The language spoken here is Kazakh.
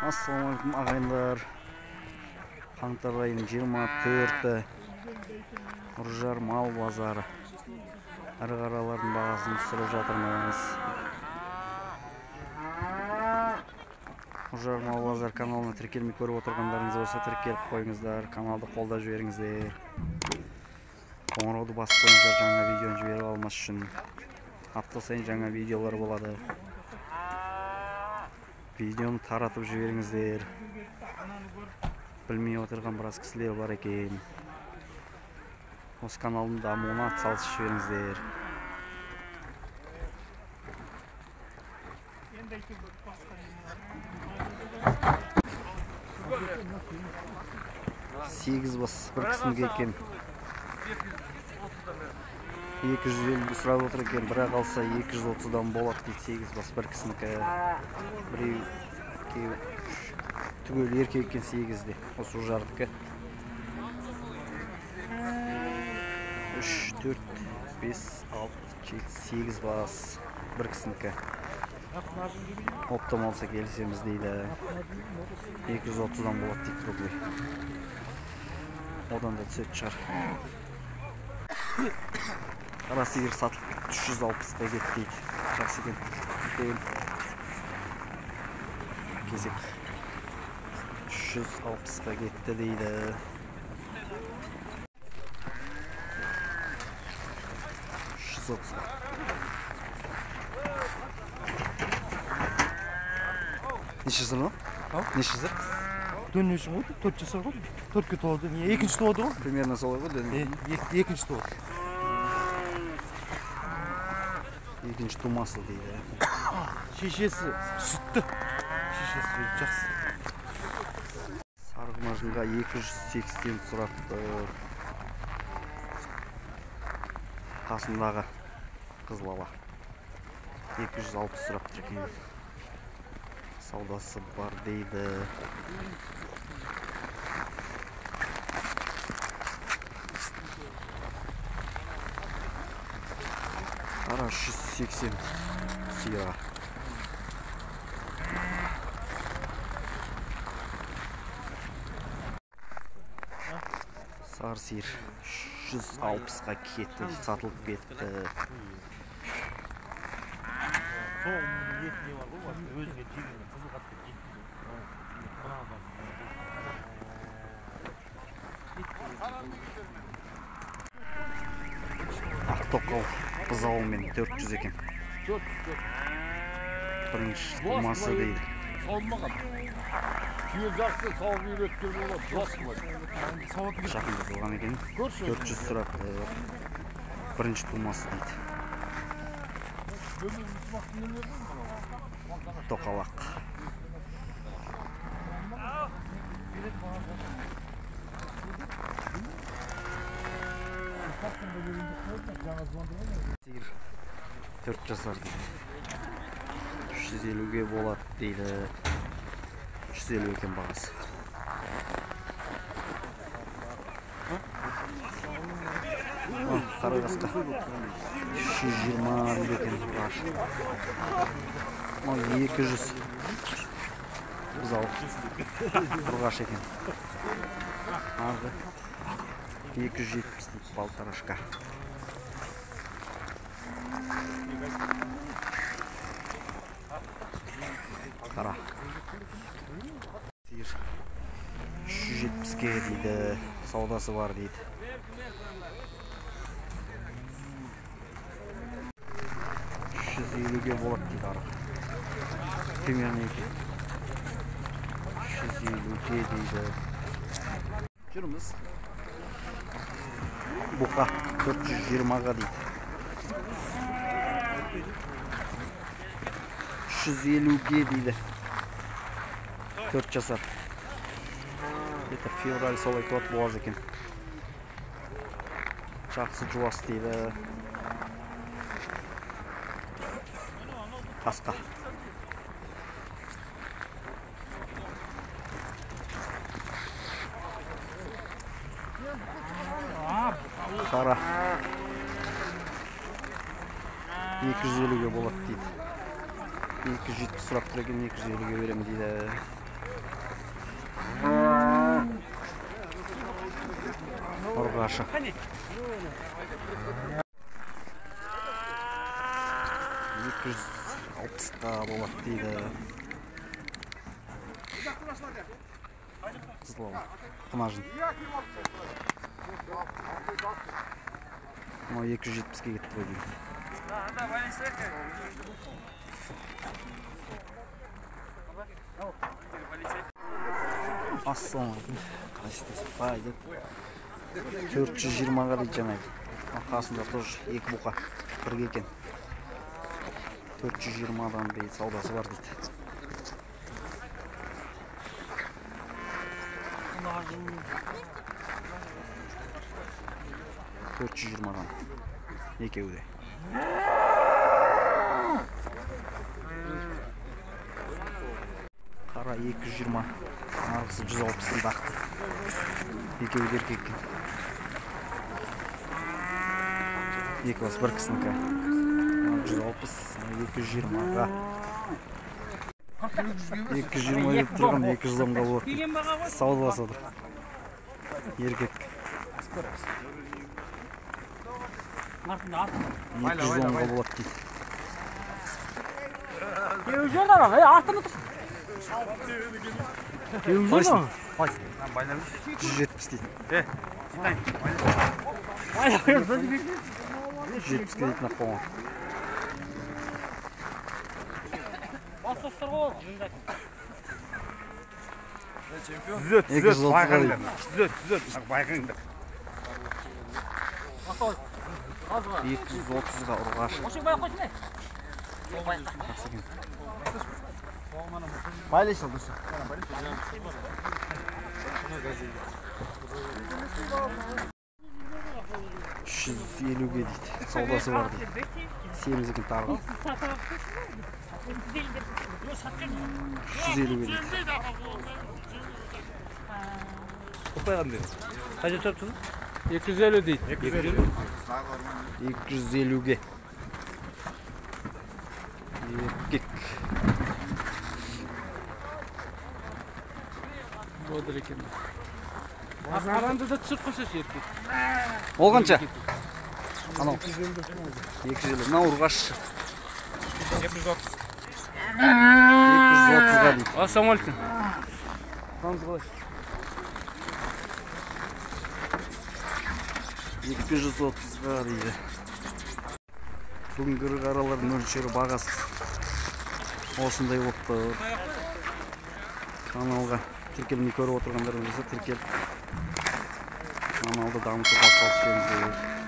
Ассалаумағалейкум ағайындар. Қаңтар айының 24-і Үржар мал базары. Ірі қаралардың бағасын түсіріп жатырмыз. Үржар мал базар каналына тіркелмей көріп отырғандарыңыз болса тіркеліп қойыңыздар, каналды қолдап жіберіңіздер. Қоңырауды басып қойыңыздар, жаңа видеоны жіберіп алмас үшін. Апта сайын жаңа видеолар болады. Видеоны таратып жіберіңіздер. Білмей отырған біраз кісілер бар екен. Осы каналдың дамуына атсалысып жіберіңіздер. Сегіз бас бір кісінікі екен. 250 сұрап отыр екен, бірақ алса 230-дан болады дейді. 8 бас бір кісінікі. Біреу, екеу, үш. Түгел еркек екен 8-де. Осы Үржардікі. 3, 4, 5, 6, 7, 8 бас бір кісінікі. Оптом алса келісеміз дейді. 230-дан болады дейді рублей. Одан да түсетін шығар. Қара сиыр сатылып 360-қа кетті дейді. Жақсы екен. Үлкен кезек 360-қа кетті дейді. 330-ға. Неше жасар мынау? Неше жасар? Дөннеші ғой, 4 жасар ғой. 4-ке толады. Не, екінші туады ғой. Примерно солай ғой, дөнне. Екінші туады. Екінші тумасы дейді. Шешесі сүтті. Шешесі жақсы. Сарғымажынға 280 сұрапты. Қасындағы қызыл ала 260 сұрапты екен. Саудасы бар дейді. Қара 180 сиырға. Сары сиыр 160-қа кетті, сатылып кетті. Ақтоқал бұзауымен 400 екен. Бірінші тумасы дейді. Жақында туған екен. 400 сұрап, бірінші тумасы дейді. Тоқалақ. Сиыр 4 жасар дейді. 350-ге болады дейді. 350 екен бағасы. Қара қасқа 320 екен ұрғаш. 200 бұзау ұрғаш екен. Арғы 270 дейді полторашка. Қара сиыр 370-ке дейді, саудасы бар дейді. 350-ге болады дейді арғы. Примерно 350-ге дейді. Жүрміз. Бұқа 420-ға дейді. 350-ге дейді. 4 жасар. Это февраль солай туады буаз екен. Жақсы жуас дейді. Қасқа. Қара 250-ге болады дейді. 270 сұрап тұр екен, 250-ге беремін дейді. Ұрғашы. 260-қа болады дейді. Қызыл құнажын. Мынау 270-ке кетті ғой дейді. Ассалаумағалейкум. Қалайсыздар? Бай деп. 420-ға дейді жаңағы. Қасында тоже екі бұқа бірге екен. 420-дан дейді саудасы бар дейді. 420-дан екеуі де. Қара 220, арғысы 160 дақты. Екеуі де еркек екен. Екі бас бір кісінікі. 160, 220-ға. 220 деп тұрған 210-ға болады. Саудаласып отыр. Еркек. 210-ға болады дейді. 170 дейді. 170-ке дейтін ақ болған. Түзет, түзет, байқаңдар. Түзет, түзет, байқаңдар. 230-ға ұрғашы. Жақсы екен. 350-ге дейді. Саудасы бар дейді. Семіз екен тағы. 350-ге дейді. Қанша тұрып? 250 дейді. 250-ге. Еркек. Бодыр екен. Аранды да түсіріп қойсайшы еркек. Ол қанша? Анау. 250. Мынау ұрғашы. 230. 230-ға дейді. Ассалаумағалейкум. Қалыңыз қалай? 230-ға дейді. Бүгінгі қаралардың мөлшері бағасы осындай болып тұр. Каналға тіркелмей көріп отырғандар болса тіркеліп каналды дамытуға атсалысып жіберіңіздер.